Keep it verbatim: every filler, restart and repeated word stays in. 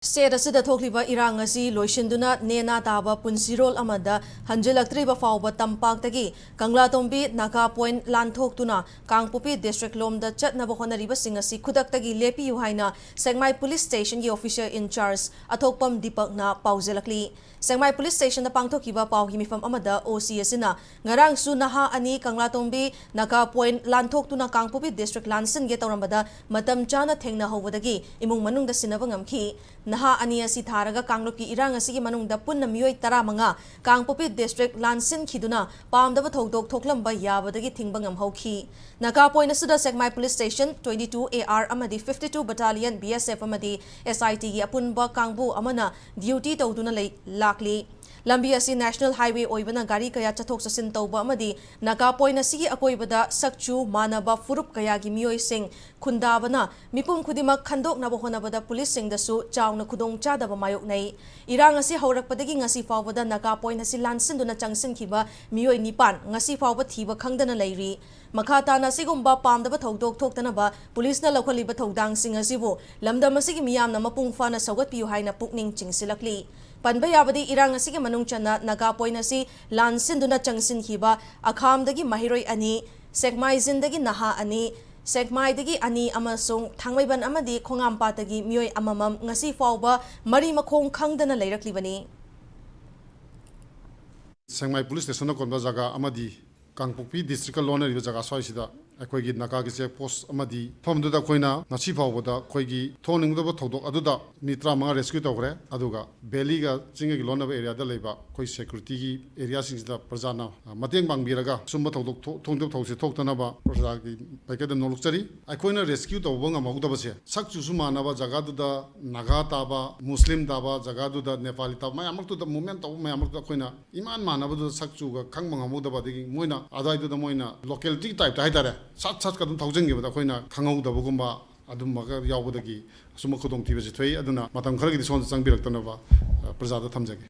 State ꯑꯁꯤꯗ ꯊꯣꯛꯂꯤꯕ ꯏꯔꯥꯡ ꯑꯁꯤ ꯂꯣꯏꯁꯤꯟꯗꯨꯅ ꯅꯦꯅꯥ ꯇꯥꯕ ꯄꯨꯟꯁꯤꯔꯣꯜ ꯑꯃꯗ ꯍꯟꯖꯤꯜꯂꯛꯇ꯭ꯔꯤꯕ ꯐꯥꯎꯕ ꯇꯝꯄꯥꯛꯇꯒꯤ ꯀꯪꯂꯥꯇꯣꯝꯕꯤ ꯅꯥꯒꯥ ꯄꯣꯏꯟꯠ ꯂꯥꯟꯊꯣꯛꯇꯨꯅ ꯀꯥꯡꯄꯣꯛꯄꯤ district ꯂꯣꯝꯗ ꯆꯠꯅꯕ ꯍꯣꯠꯅꯔꯤꯕꯁꯤꯡ ꯑꯁꯤ ꯈꯨꯗꯛꯇꯒꯤ ꯂꯦꯞꯄꯤꯌꯨ ꯍꯥꯏꯅ ꯁꯦꯛꯃꯥꯏ police station ꯒꯤ officer in charge ꯑꯊꯣꯛꯄꯝ ꯗꯤꯄꯛꯅ ꯄꯥꯎꯖꯦꯜꯂꯛꯂꯤ꯫ ꯁꯦꯛꯃꯥꯏ police station ꯗ ꯄꯥꯡꯊꯣꯛꯈꯤꯕ ꯄꯥꯎꯒꯤ ꯃꯤꯐꯝ ꯑꯃꯗ O C ꯑꯁꯤꯅ ꯉꯔꯥꯡꯁꯨ ꯅꯍꯥ ꯑꯅꯤ ꯀꯪꯂꯥꯇꯣꯝꯕꯤ ꯅꯥꯒꯥ ꯄꯣꯏꯟꯠ ꯂꯥꯟꯊꯣꯛꯇꯨꯅ ꯀꯥꯡꯄꯣꯛꯄꯤ district ꯂꯥꯟꯁꯤꯟꯒꯦ ꯇꯧꯔꯝꯕꯗ ꯃꯇꯝ ꯆꯥꯅ ꯊꯦꯡꯅꯍꯧꯕꯗꯒꯤ ꯏꯃꯨꯡ ꯃꯅꯨꯡꯗ ꯁꯤꯟꯅꯕ ꯉꯝꯈꯤ꯫ ꯅꯍꯥ ꯑꯅꯤ ꯑꯁꯤ ꯊꯥꯔꯒ ꯀꯥꯡꯂꯨꯞꯀꯤ ꯏꯔꯥꯡ ꯑꯁꯤꯒꯤ ꯃꯅꯨꯡꯗ ꯄꯨꯟꯅ ꯃꯤꯑꯣꯏ ꯇꯔꯥꯃꯉꯥ ꯀꯥꯡꯄꯣꯛꯄꯤ district ꯂꯥꯟꯁꯤꯟꯈꯤꯗꯨꯅ ꯄꯥꯝꯗꯕ ꯊꯧꯗꯣꯛ ꯊꯣꯛꯂꯝꯕ ꯌꯥꯕꯗꯒꯤ ꯊꯤꯡꯕ ꯉꯝꯍꯧꯈꯤ꯫ ꯅꯥꯒꯥ ꯄꯣꯏꯟꯠ ꯑꯁꯤꯗ ꯁꯦꯛꯃꯥꯏ police station, twenty two A R ꯑꯃꯗꯤ fifty two battalion B S F ꯑꯃꯗꯤ S I T ꯒꯤ ꯑꯄꯨꯟꯕ ꯀꯥꯡꯕꯨ ꯑꯃꯅ duty ꯇꯧꯗꯨꯅ ꯂꯩ, ꯂꯥꯛꯂꯤ꯫ ꯂꯝꯕꯤ ꯑꯁꯤ national highway ꯑꯣꯏꯕꯅ ꯒꯥꯔꯤ ꯀꯌꯥ ꯆꯠꯊꯣꯛ ꯆꯠꯁꯤꯟ ꯇꯧꯕ ꯑꯃꯗꯤ ꯅꯥꯒꯥ ꯄꯣꯏꯟꯠ ꯑꯁꯤꯒꯤ ꯑꯀꯣꯏꯕꯗ ꯁꯛꯆꯨ ꯃꯥꯟꯅꯕ ꯐꯨꯔꯨꯞ ꯀꯌꯥꯒꯤ ꯃꯤꯑꯣꯏꯁꯤꯡ ꯈꯨꯟꯗꯥꯕꯅ ꯃꯤꯄꯨꯝ ꯈꯨꯗꯤꯡꯃꯛ ꯈꯟꯗꯣꯛꯅꯕ ꯍꯣꯠꯅꯕꯗ police ꯁꯤꯡꯗꯁꯨ ꯆꯥꯎꯅ ꯈꯨꯗꯣꯡꯆꯥꯗꯕ ꯃꯥꯌꯣꯛꯅꯩ꯫ ꯏꯔꯥꯡ ꯑꯁꯤ ꯍꯧꯔꯛꯄꯗꯒꯤ ꯉꯁꯤ ꯐꯥꯎꯕꯗ ꯅꯥꯒꯥ ꯄꯣꯏꯟꯠ ꯑꯁꯤ ꯂꯥꯟꯁꯤꯟꯗꯨꯅ ꯆꯪꯁꯤꯟꯈꯤꯕ ꯃꯤꯑꯣꯏ ꯅꯤꯄꯥꯟ ꯉꯁꯤ ꯐꯥꯎꯕ ꯊꯤꯕ ꯈꯪꯗꯅ ꯂꯩꯔꯤ꯫ ꯃꯈꯥ ꯇꯥꯅ ꯑꯁꯤꯒꯨꯝꯕ ꯄꯥꯝꯗꯕ ꯊꯧꯗꯣꯛ ꯊꯣꯛꯇꯅꯕ police ꯅ ꯂꯧꯈꯠꯂꯤꯕ ꯊꯧꯗꯥꯡꯁꯤꯡ ꯑꯁꯤꯕꯨ ꯂꯝꯗꯝ ꯑꯁꯤꯒꯤ ꯃꯤꯌꯥꯝꯅ ꯃꯄꯨꯡ ꯐꯥꯅ ꯁꯧꯒꯠꯄꯤꯌꯨ ꯍꯥꯏꯅ ꯄꯨꯛꯅꯤꯡ ꯆꯤꯡꯁꯤꯜꯂꯛꯂꯤ꯫ ꯄꯟꯕ ꯌꯥꯕꯗꯤ, ꯏꯔꯥꯡ ꯑꯁꯤꯒꯤ ꯃꯅꯨꯡ ꯆꯟꯅ ꯅꯥꯒꯥ ꯄꯣꯏꯟꯠ ꯑꯁꯤ ꯂꯥꯟꯁꯤꯟꯗꯨꯅ ꯆꯪꯁꯤꯟꯈꯤꯕ ꯑꯈꯥꯝꯗꯒꯤ ꯃꯍꯩꯔꯣꯏ ꯑꯅꯤ, ꯁꯦꯛꯃꯥꯏꯖꯤꯟꯗꯒꯤ ꯅꯍꯥ ꯑꯅꯤ, ꯁꯦꯛꯃꯥꯏꯗꯒꯤ ꯑꯅꯤ ꯑꯃꯁꯨꯡ ꯊꯥꯡꯃꯩꯕꯟ ꯑꯃꯗꯤ ꯈꯣꯡꯉꯥꯝꯄꯥꯠꯇꯒꯤ ꯃꯤꯑꯣꯏ ꯑꯃꯃꯝ ꯉꯁꯤ ꯐꯥꯎꯕ ꯃꯔꯤ ꯃꯈꯣꯡ ꯈꯪꯗꯅ ꯂꯩꯔꯛꯂꯤꯕꯅꯤ꯫ ꯁꯦꯛꯃꯥꯏ police station ꯅ ꯀꯣꯟꯕ ꯖꯒꯥ ꯑꯃꯗꯤ ꯀꯥꯡꯄꯣꯛꯄꯤ district ꯀ ꯂꯣꯟꯅꯔꯤꯕ ꯖꯒꯥ ꯁ꯭ꯋꯥꯏꯁꯤꯗ ꯑꯩꯈꯣꯏꯒꯤ ꯅꯥꯒꯥꯒꯤ check post ꯑꯃꯗꯤ ꯃꯐꯝꯗꯨꯗ ꯑꯩꯈꯣꯏꯅ ꯉꯁꯤ ꯐꯥꯎꯕꯗ ꯑꯩꯈꯣꯏꯒꯤ ꯊꯣꯛꯍꯟꯅꯤꯡꯗꯕ ꯊꯧꯗꯣꯛ ꯑꯗꯨꯗ ꯃꯤ ꯇꯔꯥꯃꯉꯥ rescue ꯇꯧꯈ꯭ꯔꯦ꯫ ꯑꯗꯨꯒ valley ꯒ ꯆꯤꯡꯒꯒꯤ ꯂꯣꯟꯅꯕ area ꯗ ꯂꯩꯕ ꯑꯩꯈꯣꯏ security ꯒꯤ area ꯁꯤꯡꯁꯤꯗ ꯄ꯭ꯔꯖꯥꯅ, ꯑ, ꯃꯇꯦꯡ ꯄꯥꯡꯕꯤꯔꯒ ꯁꯨꯝꯕ ꯊꯧꯗꯣꯛ ꯊꯣꯛ-, ꯊꯣꯛꯍꯟꯅꯤꯡꯗꯕ ꯊꯧꯗꯣꯛꯁꯦ ꯊꯣꯛꯇꯅꯕ ꯄ꯭ꯔꯖꯥꯒꯤ ꯃꯥꯏꯀꯩꯗ ꯅꯣꯜꯂꯨꯛꯆꯔꯤ꯫ ꯑꯩꯈꯣꯏꯅ rescue ꯇꯧꯕ ꯉꯝꯍꯧꯗꯕꯁꯦ ꯁꯛ ꯆꯨꯁꯨ ꯃꯥꯟꯅꯕ ꯖꯒꯥꯗꯨꯗ ꯅꯥꯒꯥ ꯇꯥꯕ, ꯃꯨꯁꯂꯤꯝ ꯇꯥꯕ ꯖꯒꯥꯗꯨꯗ, ꯅꯦꯄꯥꯂꯤ ꯇꯥꯕ ꯃꯌꯥꯝ ꯃꯔꯛꯇꯨꯗ, movement ꯇꯧꯕ ꯃꯌꯥꯝ ꯃꯔꯛꯇꯨꯗ ꯑꯩꯈꯣꯏꯅ ꯏꯃꯥꯟ ꯃꯥꯟꯅꯕꯗꯨꯗ ꯁꯛ ꯆꯨꯒ ꯈꯪꯕ ꯉꯝꯍꯧꯗꯕ, ꯑꯗꯒꯤ ꯃꯣꯏꯅ ꯑꯗꯨꯋꯥꯏꯗꯨꯗ ꯃꯣꯏꯅ locality type ꯇ ꯍꯥꯏꯇꯥꯔꯦ, ꯁꯠ ꯁꯠꯀ ꯑꯗꯨꯝ ꯊꯧꯖꯤꯟꯈꯤꯕꯗ ꯑꯩꯈꯣꯏꯅ ꯈꯪꯍꯧꯗꯕꯒꯨꯝꯕ ꯑꯗꯨꯝꯕꯒ ꯌꯥꯎꯕꯗꯒꯤ ꯑꯁꯨꯝꯕ ꯈꯨꯗꯣꯡꯊꯤꯕꯁꯤ ꯊꯣꯛꯏ꯫ ꯑꯗꯨꯅ ꯃꯇꯝ ꯈꯔꯒꯤꯗꯤ ꯁꯣꯝꯗ ꯆꯪꯕꯤꯔꯛꯇꯅꯕ, ꯑ, ꯄ꯭ꯔꯖꯥꯗ ꯊꯝꯖꯒꯦ꯫